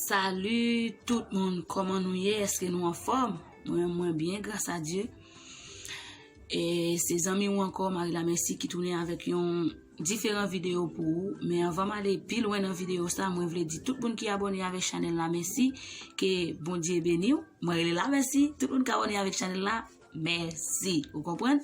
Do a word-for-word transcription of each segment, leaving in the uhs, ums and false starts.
Salut tout moun, kòman nou ye? Èske nou anfòm? Mwen, mwen byen, gras a Dye. E se zanmi w ankò, Marie Lamercie, ki tounen avèk yon diferan videyo pou ou. Men anvan m ale pi lwen nan videyo sa, mwen vle di tout moun ki abòne avèk chanèl Lamercie, ke Bondye beni w. Mwen rele Lamercie, tout moun ki abòne avèk chanèl la, mèsi. Ou konprann?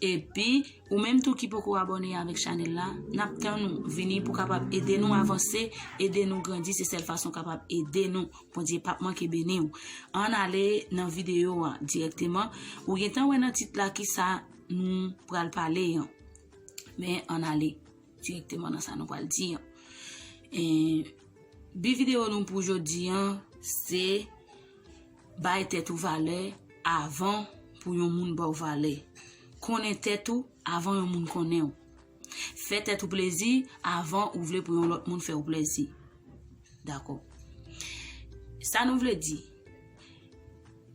Epi, ou menm tou ki poko abòne avèk chanèl la, n ap tann ou vini pou kapab ede nou avanse, ede nou grandi, se sèl fason kapab ede nou. Bondye p ap manke beni w. Ann ale nan videyo a dirèkteman. Ou gentan wè nan tit la kisa nou pral pale an. Men ann ale dirèkteman nan sa nou pral di an. E, bi videyo nou pou jodi an, se bay tèt ou valè avan pou yon moun ba w valè. Konnen tèt ou avan yon moun konnen w. Fè tèt ou plezi avan ou vle pou yon lòt moun fè w plezi. Dakò. Sa nou vle di?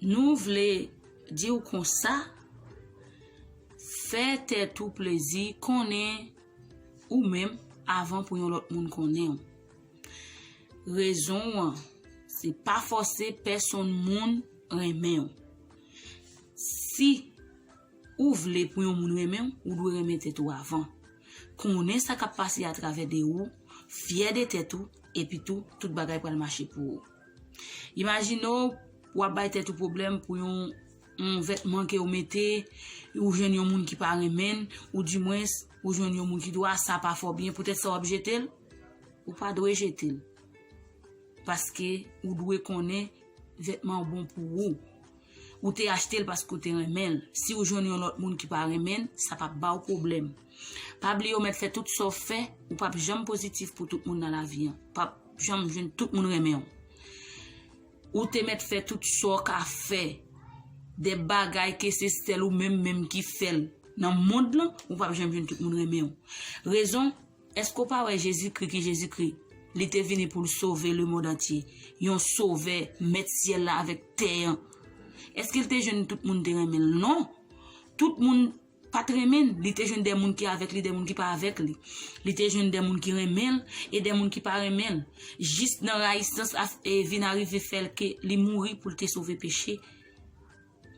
Nou vle di w konsa, fè tèt ou plezi, konnen ou menm avan pou yon lòt moun konnen w. Rezon an, se pa fòse pèsonn moun renmen w. Si ou vle pou yon moun renmen w, ou dwe renmen tèt ou avan. Konnen sa k ap pase atravè de ou, fyè de tèt ou, epi tou, tout bagay pral mache pou ou. Imajine w, w ap bay tèt ou pwoblèm pou yon, yon vètman ke w mete, ou jwenn yon moun ki pa renmen l, ou dimwens, ou jwenn yon moun ki di w, "A, sa pa fè w byen," poutèt sa w ap jete l, ou pa dwe jete l. Paske ou dwe konnen vètman an bon pou ou. Ou te achte l paske w te renmen l. Si w jwenn yon lòt moun ki pa renmen l, sa p ap ba w pwoblèm. Pa bliye w mèt fè tout sa w fè, ou p ap janm pozitif pou tout moun nan lavi an. P ap janm jwenn tout moun renmen w. Ou te mèt fè tout sa w ka fè. De bagay ke se sèl ou menm menm ki fè l nan mond lan, ou p ap janm jwenn tout moun renmen w. Rezon, èske w pa wè Jezikri ki Jezikri? Li te vini pou l sove lemonn antye. Yon sovè, mèt syèl la avèk tè an. Èske l te jwenn tout moun te renmen l? Non. Tout moun pa t renmen l. Li te jwenn de moun ki avèk li, de moun ki pa avèk li. Li te jwenn de moun ki renmen l e de moun ki pa renmen l. Jis nan rayisans a, e vin arive fè l ke li mouri pou l te sove peche,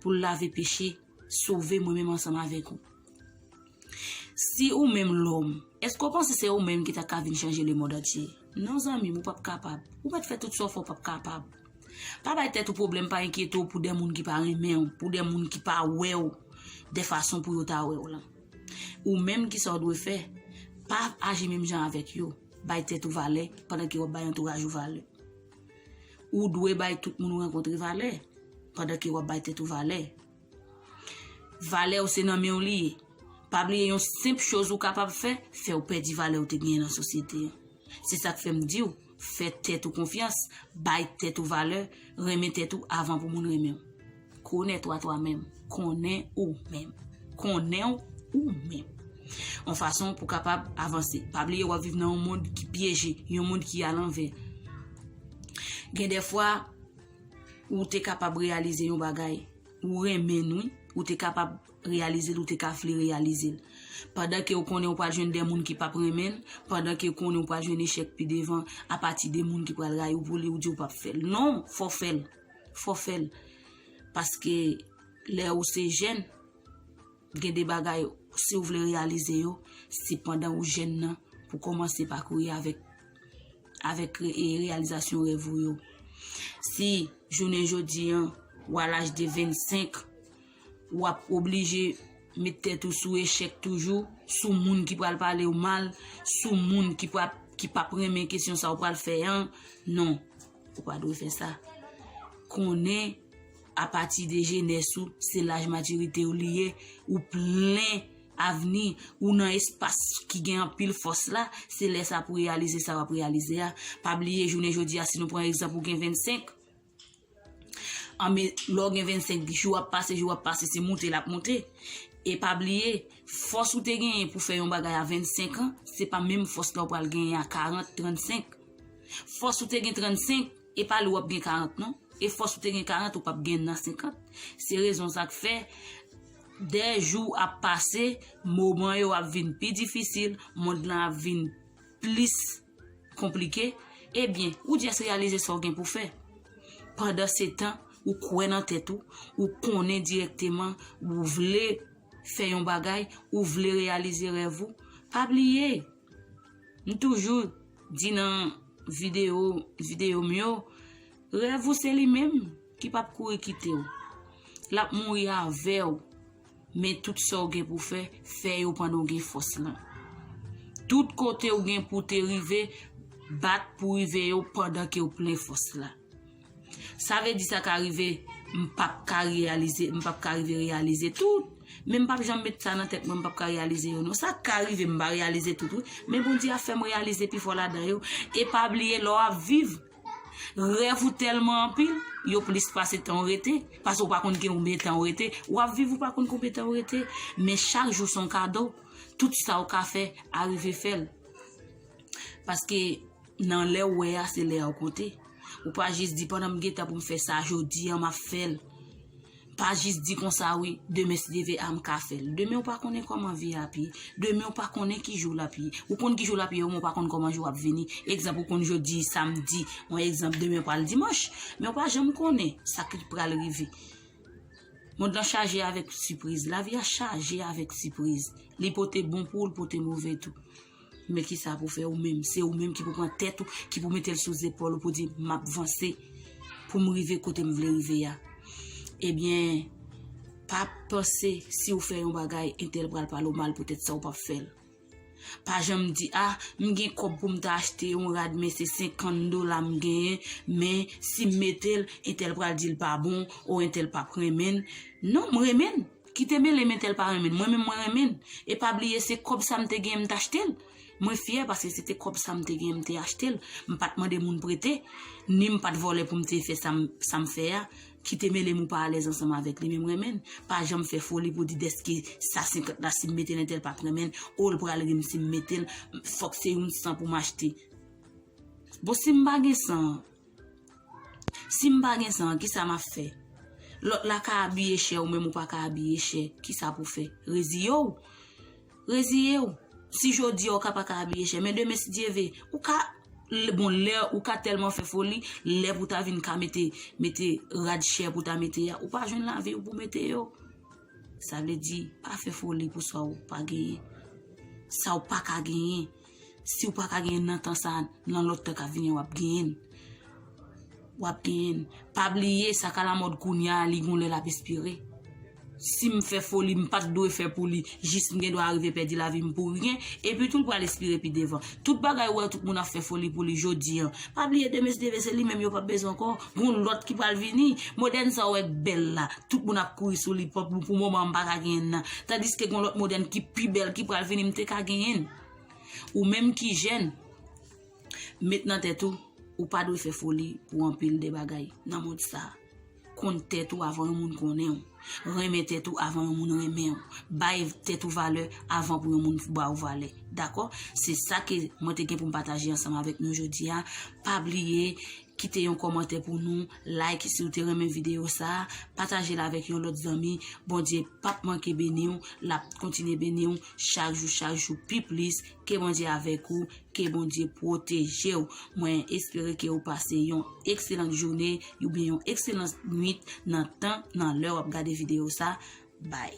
pou l lave peche, sove mwen menm ansanm avèk ou. Si ou menm lòm, èske w panse se ou menm ki ta ka vin chanje lemonn antye? Non, zanmi m, ou p ap kapab. Ou mèt fè tout sa w fè, ou p ap kapab. Pa bay tèt ou pwoblèm, pa enkyete w pou de moun ki pa renmen w, pou de moun ki pa wè w de fason pou yo ta wè w lan. Ou menm, kisa w dwe fè? Pa aji menm jan avèk yo. Bay tèt ou valè pandan ke w ap bay antouraj ou valè. Ou dwe bay tout moun ou rankontre valè pandan ke w ap bay tèt ou valè. Valè w se nan men w li ye. Pa bliye yon senp choz ou kapab fè, fè w pèdi valè w te genyen nan sosyete an. Se sa k fè m di w, fè tèt ou konfyans, bay tèt ou valè, renmen tèt ou avan pou moun renmen w. Connais-toi toi-même, konnen ou menm. Konnen w ou menm. Yon fason pou kapab avanse. Pa bliye w ap viv nan yon mond ki pyeje, yon mond ki alanvè. Gen de fwa, ou te kapab reyalize yon bagay. Ou renmen l, wi. Ou te kapab reyalize l, ou te ka vle reyalize l. Pandan ke w konnen w pral jwenn de moun ki p ap renmen l, pandan ke w konnen w pral jwenn echèk pi devan apati de moun ki pral rayi w pou li, ou di w p ap fè l. Non, fò w fè l. Fò w fè l. Paske lè ou se jèn, gen de bagay, si w vle reyalize yo, se pandan ou jèn nan pou kòmanse pakouri avèk, avèk re-, e reyalizasyon rèv ou yo. Si jounen jodi an, ou a laj de vennsenk, w ap oblije met tèt ou sou echèk toujou, sou moun ki pral pale w mal, sou moun ki pral, ki p ap renmen kesyon sa w pral fè an, non, ou pa dwe fè sa. Konnen apati de jenès ou, se laj matirite w li ye, ou plen avni, ou nan espas ki gen anpil fòs la, se lè sa pou reyalize sa w ap reyalize a. Pa bliye, jounen jodi a, si nou pran egzanp, ou gen vennsenk, anben, lè w gen vennsenk, jou ap pase, jou ap pase, se moute l ap moute. E pa bliye, fòs ou te genyen pou fè yon bagay a vennsenk an, se pa menm fòs la w pral genyen a karant, trannsenk. Fòs ou te gen trannsenk, e pa li w ap gen karant non. E fòs ou te gen karant, ou p ap gen nan senkant. Se rezon sa k fè, dè jou ap pase, moman yo ap vin pi difisil, mond lan ap vin plis konplike, Ebyen, ou just reyalize sa w gen pou fè. Pandan se tan, ou kwè nan tèt ou, ou konnen dirèkteman, ou vle fè yon bagay, ou vle reyalize rèv ou. Pa bliye, m toujou di nan videyo, videyo m yo, rèv ou se li menm ki p ap kouri kite w. L ap mouri avè w. Men tout sa w gen pou fè, fè yo pandan w gen fòs lan. Tout kote w gen pou te rive, bat pou rive yo pandan ke w plen fòs la. Sa vle di sa ka rive, m p ap ka reyalize, m p ap ka rive reyalize tout. Men m p ap janm met sa nan tèt mwen, m p ap ka reyalize yo non. Sa ka rive, m pa reyalize tout, wi. Men Bondye ap fè m reyalize pifò ladan yo. E pa bliye, lè w ap viv, rèv ou tèlman anpil, yo plis pase tan w rete, paske w pa konn gen konbyen tan w rete. W ap viv, ou pa konn konbyen tan w rete. Men chak jou se yon kado. Tout sa w ka fè, arive fè l. Paske nan lè w wè a, se lè a w konte. Ou pa jis di, "Pandan m gen tan pou m fè sa jodi an, m ap fè l." Pa jis di konsa, "Wi, demen si Dye vle a, m ka fè l." Demen, ou pa konnen kòman vi a ap ye. Demen, ou pa konnen ki jou l ap ye. Ou konn ki jou l ap ye, men ou pa konn kòman jou ap vini. Egzanp, ou konn jodi samdi. Yon egzanp, demen pral dimanch. Men ou pa janm konnen sa ki pral rive. Mond lan chaje avèk sipriz. Lavi a chaje avèk sipriz. Li pote bon pou ou, li pote move tou. Men kisa pou fè ou menm? Se ou menm ki pou pran tèt ou, ki pou mete l sou zepòl ou pou di, "M ap vanse pou m rive kote m vle rive a." Ebyen, pa panse si w fè yon bagay, entèl pral pale w mal poutèt sa w p ap fè l. Pa janm di, "A, m gen kòb pou m ta achte yon rad, men se senkant dola m genyen, men si m mete l, entèl pral di l pa bon, ou entèl p ap renmen l." Non, m renmen l. Kite mele m, entèl pa renmen l. Mwen menm, mwen renmen l. E pa bliye, se kòb sa m te genyen, m t achte l. Mwen fyè paske se te kòb sa m te genyen, m te achte l. M pa t mande moun prete, ni m pa t vòlè pou m te fè sa m, sa m fè a. Kite mele m ou pa alèz ansanm avèk li, men m renmen l. Pa janm fè foli pou di dèske sa senkant la, si m mete l, entèl p ap renmen l, o l pral ri m si m mete l, fòk se yon san pou m achte. Bon, si m pa gen san, si m pa gen san, kisa m ap fè? Lòt la ka abiye chè, ou menm ou pa ka abiye chè, kisa pou fè? Reziye w. Reziye w. Si jodi a ou ka pa ka abiye chè, men demen si Dye vle, ou ka, bon, lè ou ka tèlman fè foli, lè pou ta vin ka mete, mete rad chè pou ta mete a, ou pa jwenn lavi ou pou mete yo. Sa vle di, pa fè foli pou sa ou pa genyen. Sa ou pa ka genyen. Si ou pa ka genyen nan tan sa, nan lòt tan k ap vini, w ap genyen l. W ap genyen l. Pa bliye, sa k alamòd kounye a, li gon lè l ap espire. Si m fè foli, m pa t dwe fè pou li, jis m gen dwa rive pèdi lavi m pou ryen, epi tou l pral espire pi devan. Tout bagay ou wè tout moun ap fè foli pou li jodi an, pa bliye demen si Dye vle se li menm yo p ap bezwen ankò. Gon lòt ki pral vini. Modèn sa w wè k bèl la, tout moun ap kouri sou li, pou, pou moman m pa ka genyen l nan. Tandiske gon lòt modèn ki pi bèl ki pral vini, m te ka genyen l. Ou menm ki jèn, met nan tèt ou, ou pa dwe fè foli pou anpil de bagay nan mond sa. Konn tèt ou avan yon moun konnen w. Renmen tèt ou avan yon moun renmen w. Bay tèt ou valè avan pou yon moun ba w valè. Dakò? Se sa ke mwen te gen pou m pataje ansanm avèk nou jodi a. Pa bliye, kite yon kòmantè pou nou, like si w te renmen videyo sa a, pataje l avèk yon lòt zanmi. Bondye p ap manke beni w, l ap kontinye beni w chak jou, chak jou pi plis. Ke Bondye avèk ou, ke Bondye pwoteje w. Mwen espere ke w pase yon ekselan jounen oubyen yon ekselan nwit nan tan, nan lè w ap gade videyo sa. Bye.